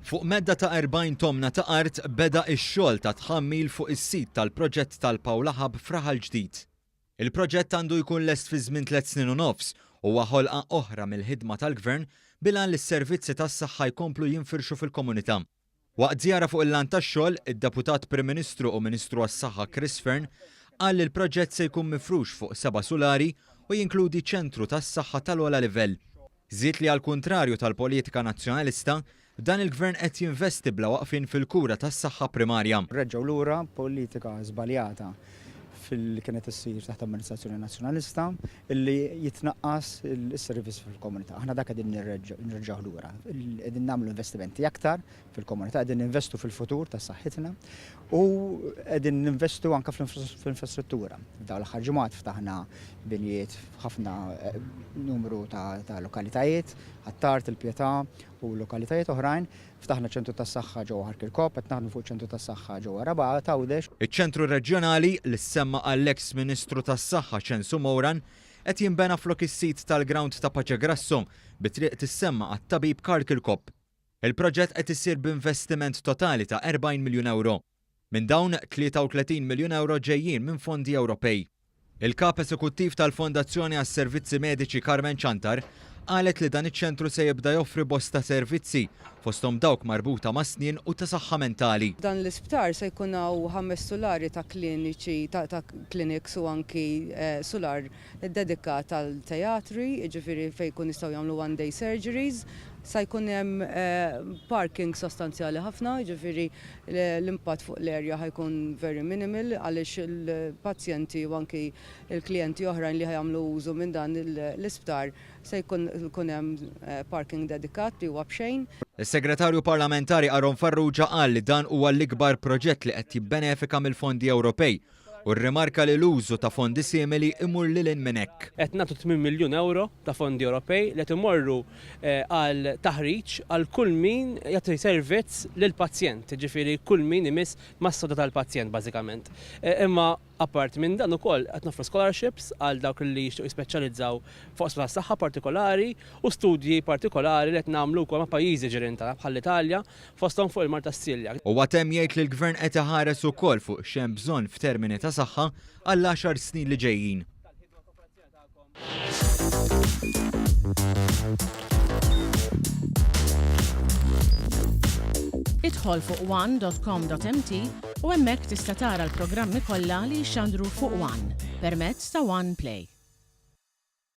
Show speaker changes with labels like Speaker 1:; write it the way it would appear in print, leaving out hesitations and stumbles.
Speaker 1: Fuq medda ta' 40 tomna ta' art beda x-xogħol ta' tħammil fuq is-sit tal-proġett tal-Paola Hub f'Raħal Ġdid. Il-proġett għandu jkun lest fi żmien tliet snin u nofs u huwa ħolqa oħra mill-ħidma tal-Gvern bil-għan li s-servizzi tas-saħħa jkomplu jinfirxu fil-komunità. Waqt żjara fuq il-lant tax-xogħol, id-Deputat Prim Ministru u Ministru għas-Saħħa Chris Fearne qal li l-proġett se jkun mifrux fuq seba' sulari u jinkludi ċentru tas-saħħa tal-ogħla livell. Żied li għall-kuntrarju tal-politika Nazzjonalista, dan il-Gvern qed jinvesti bla waqfien fil-kura tas-saħħa primarja.
Speaker 2: Reġgħu lura politika żbaljata fil kienet issir taħt amministrazzjoni Nazzjonalista illi jitnaqqas is-servizz fil-komunità. Aħna dak qegħdin nirreġgħuh lura. Qegħdin nagħmlu investimenti aktar fil-komunità, qegħdin ninvestu fil-futur ta' saħħitna u qegħdin ninvestu anke fl-infrastruttura. F'dawn l-aħħar ġimgħat ftaħna binjiet f'ħafna eh, numru ta' lokalitajiet, Ħ'Attard, il-Pietà u lokalitajiet oħrajn. Ftaħna ċentru tas-saħħa ġewwa Ħal Kirkop, qed naħdmu fuq ċentru tas-saħħa ġewwa Rabat, Għawdex.
Speaker 1: Iċ-ċentru reġjonali, li ssemma għall-eks Ministru tas-Saħħa Ċensu Moran, qed jinbena flok is-sit tal-grawnd ta' Pace Grasso, bi triq tissemma għat-tabib Karl Kirkop. Il-proġett qed isir b'investiment totali ta' 40 miljun ewro. Minn dawn, 33 miljun ewro ġejjin minn fondi Ewropej. Il-Kap Esekuttiv tal-Fondazzjoni għas-Servizzi Mediċi Carmen Ciantar qalet li dan iċ-ċentru se jibda joffri bosta servizzi, fosthom dawk marbuta ma' snien u ta' saħħa mentali.
Speaker 3: F'dan l-isptar se jkun hawn ħames sulari ta' kliniċi, ta' clinics u anki sular ddedikat għal teatri, jiġifieri fejn jkun jistgħu jagħmlu one day surgeries. Sa jkun hemm parking sostanzjali ħafna, jiġifieri l-impatt fuq l-area ħa jkun very minimal għaliex il-pazjenti u anki l-klijenti oħrajn li ħa jagħmlu użu minn dan l-isptar se jkun jkun hemm parking dedikat li huwa b'xejn.
Speaker 1: Is-Segretarju Parlamentari Aaron Farrugia qal li dan huwa l-ikbar proġett li qed jibbenefika mill-fondi Ewropej u rrimarka li l-użu ta' fondi simili jmur lil hinn minn hekk.
Speaker 4: Qed nagħtu 8 miljun ewro ta' fondi Ewropej li qed imorru għal taħriġ għal kull min jagħti servizz lill-pazjent, jiġifieri kull min imiss mas-sodda tal-pazjent bażikament. Imma apparti minn dan ukoll qed noffru scholarships għal dawk li jixtiequ jispeċjalizzaw f'oqsma tas-saħħa partikolari u studji partikolari li qed nagħmlu wkoll ma' pajjiżi ġirien tagħna bħall-Italja fosthom fuq il-mard tas-celiac.
Speaker 1: Huwa temm jgħid li l-Gvern qed iħares ukoll fuq x'hemm bżonn f'termini ta' saħħa għall-għaxar snin li ġejjin.
Speaker 5: Idħol fuq one.com.mt u hemmhekk tista' tara l-programmi kollha li jixxandru fuq One permezz ta' One Play.